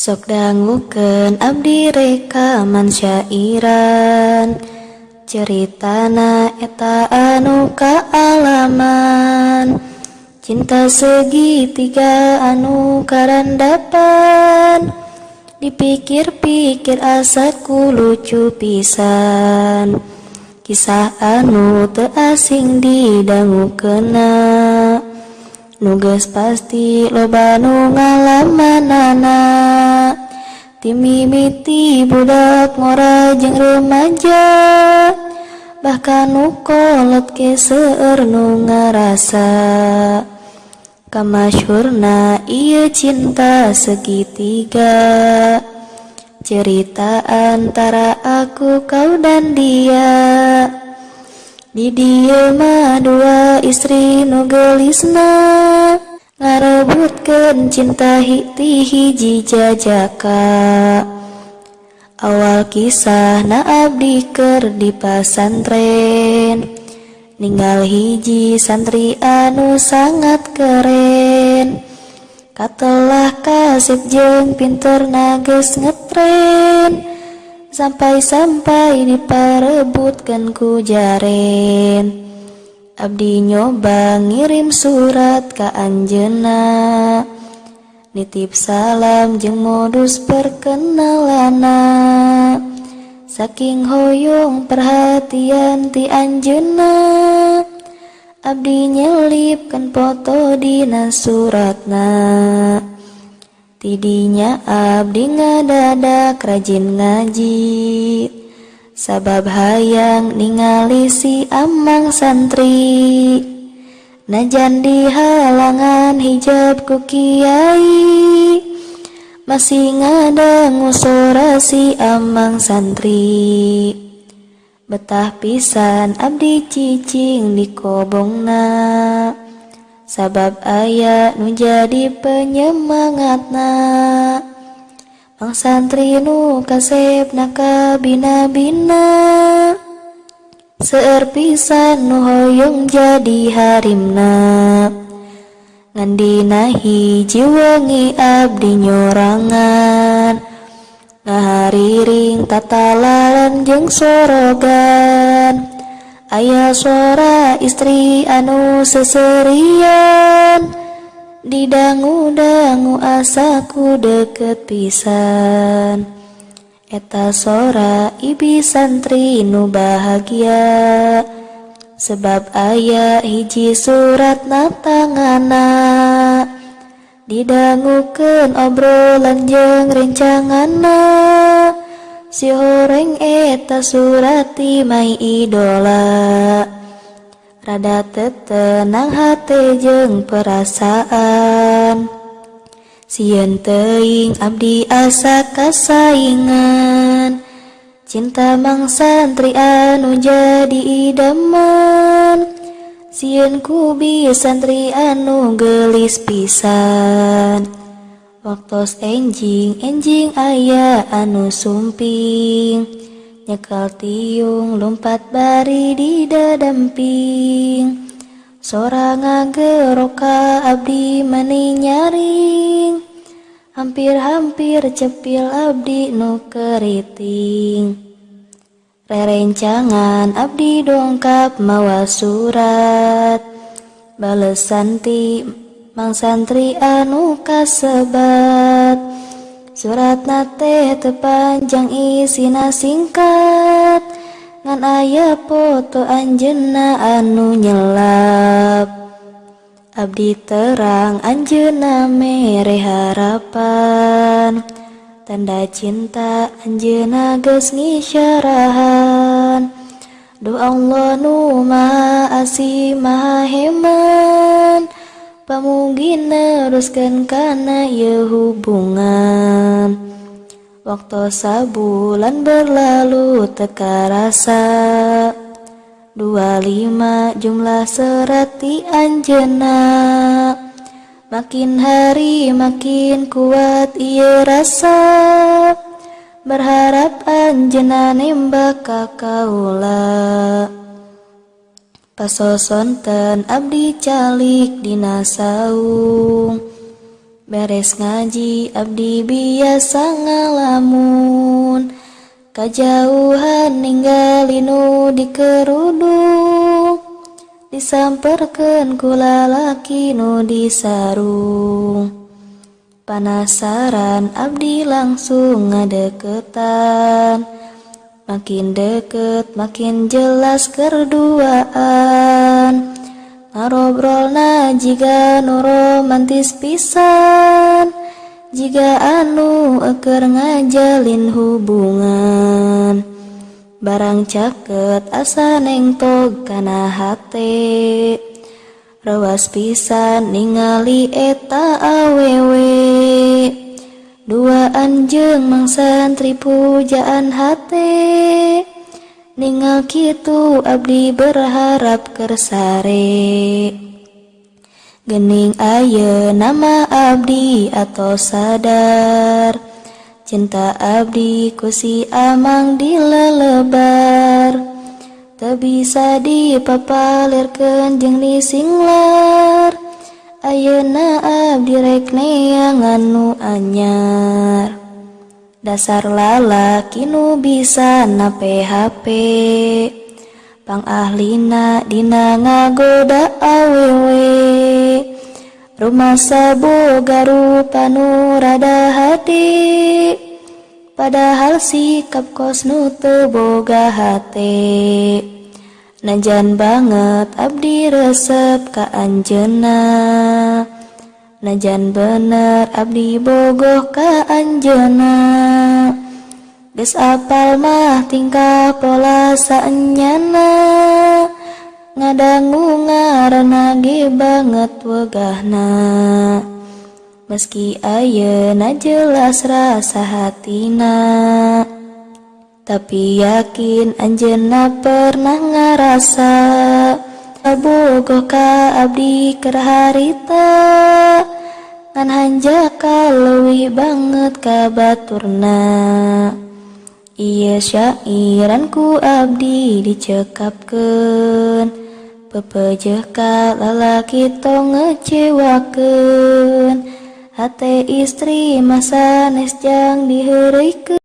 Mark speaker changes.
Speaker 1: Sok dangukeun abdi rekaman syairan. Ceritana eta anu kaalaman. Cinta segitiga anu karandapan. Dipikir-pikir asaku lucu pisan. Kisah anu teu asing didangukeunna. Nu geus pasti loba nu ngalamanana. Ti mimiti budak ngora jeung remaja. Bahkan nu kolot ge seueur nu ngarasa. Kamasyhurna ieu cinta segitiga. Cerita antara aku, kau, dan dia. Di dieu mah dua istri nu geulisna ngarebutkeun cinta ti hiji jajaka. Awal kisahna abdi keur di pasantren. Ninggal hiji santri anu sangat keren. Katelah kasep jeung pinterna geus ngetren. Sampai-sampai diparebutkeun ku jaren. Abdi nyoba ngirim surat ka anjeunna. Nitip salam jeung modus perkenalanna. Saking hoyong perhatian ti anjeunna. Abdi nyelipkeun foto dina suratna. Tidinya abdi ngadadak rajin ngaji. Sabab hayang ningali si amang santri. Najan dihalangan hijab ku kiai. Masih ngadangu sora si amang santri. Betah pisan abdi cicing di kobongna. Sabab aya nu jadi penyemangatna. Mang santri nu kasepna kabina-bina. Seueur pisan nu hoyong jadi harimna. Ngan dina hiji wengi abdi nyorangan. Ngahariring tatalaran jeung sorogan. Aya sora istri anu seserian. Didangu-dangu asaku deket pisan. Eta sora ibi santri nu bahagia. Sebab aya hiji surat na tanganna. Didangukeun obrolan jeung rencanganna. Si horeng eta surat ti mai idola. Rada teu tenang hate jeung perasaan. Sieun teuing abdi asa kasaingan. Cinta mang santri anu jadi idaman. Sieun ku bi santri anu geulis pisan. Waktos enjing-enjing aya anu sumping. Nyekel tiung lumpat bari didadamping. Sora ngagerok ka abdi meni nyaring. Hampir-hampir cepil abdi nu keriting. Rerencangan abdi dongkap mawa surat. Balesan ti mang santri anu kasebat. Suratna teh teu panjang isina singkat. Ngan aya foto anjeunna anu nyelap. Abdi terang anjeunna mere harapan. Tanda cinta anjeunna geus ngisyarahan. Duh Allah nu Maha Asih Maha Heman. Pamugi neruskeun kana ieu hubungan. Waktu sabulan berlalu teu karasa. 25 jumlah serat ti anjeunna. Makin hari makin kuat ieu rasa. Berharap anjeunna nembak ka kaula. Pasosonten abdi calik dina saung. Beres ngaji abdi biasa ngalamun, kajauhan ninggali nu dikerudung, disamperkeun ku lalaki nu disarung. Panasaran abdi langsung ngadeukeutan, makin deket makin jelas kerduaan. Ngarobrolna jiga nu romantis pisan, jiga anu eukeur ngajalin hubungan. Barang caket asa nengtog kana hate, reuas pisan ningali eta awewe. Duaan jeung Mang Santri pujaan hate, ningal kitu abdi berharap keur sare. Gening ayeuna mah abdi atos sadar, cinta abdi ku si Amang dilelebar. Teu bisa dipapalirkeun jeung disinglar, ayeuna abdi rek neangan nu anyar. Dasar lalaki nu bisa na PHP, pangahlina dina ngagoda awewe. Rumasa boga rupa nu rada hade, padahal sikap kos nu teu boga hate. Najan banget abdi resep ka anjeunna, najan bener abdi bogoh ka anjeunna. Geus apal mah tingkah pola saenyana, ngadangu ngaranna ge banget wegahna. Meski ayeuna jelas rasa hatina, tapi yakin anjeunna pernah ngarasa. Bogoh ka abdi keur harita, ngan hanjakal leuwih banget ka baturna. Ieu syairan ku abdi dicekapkeun, pepeujeuh ka lalaki tong ngecewakeun. Hate istri mah sanes jang diheureuykeun.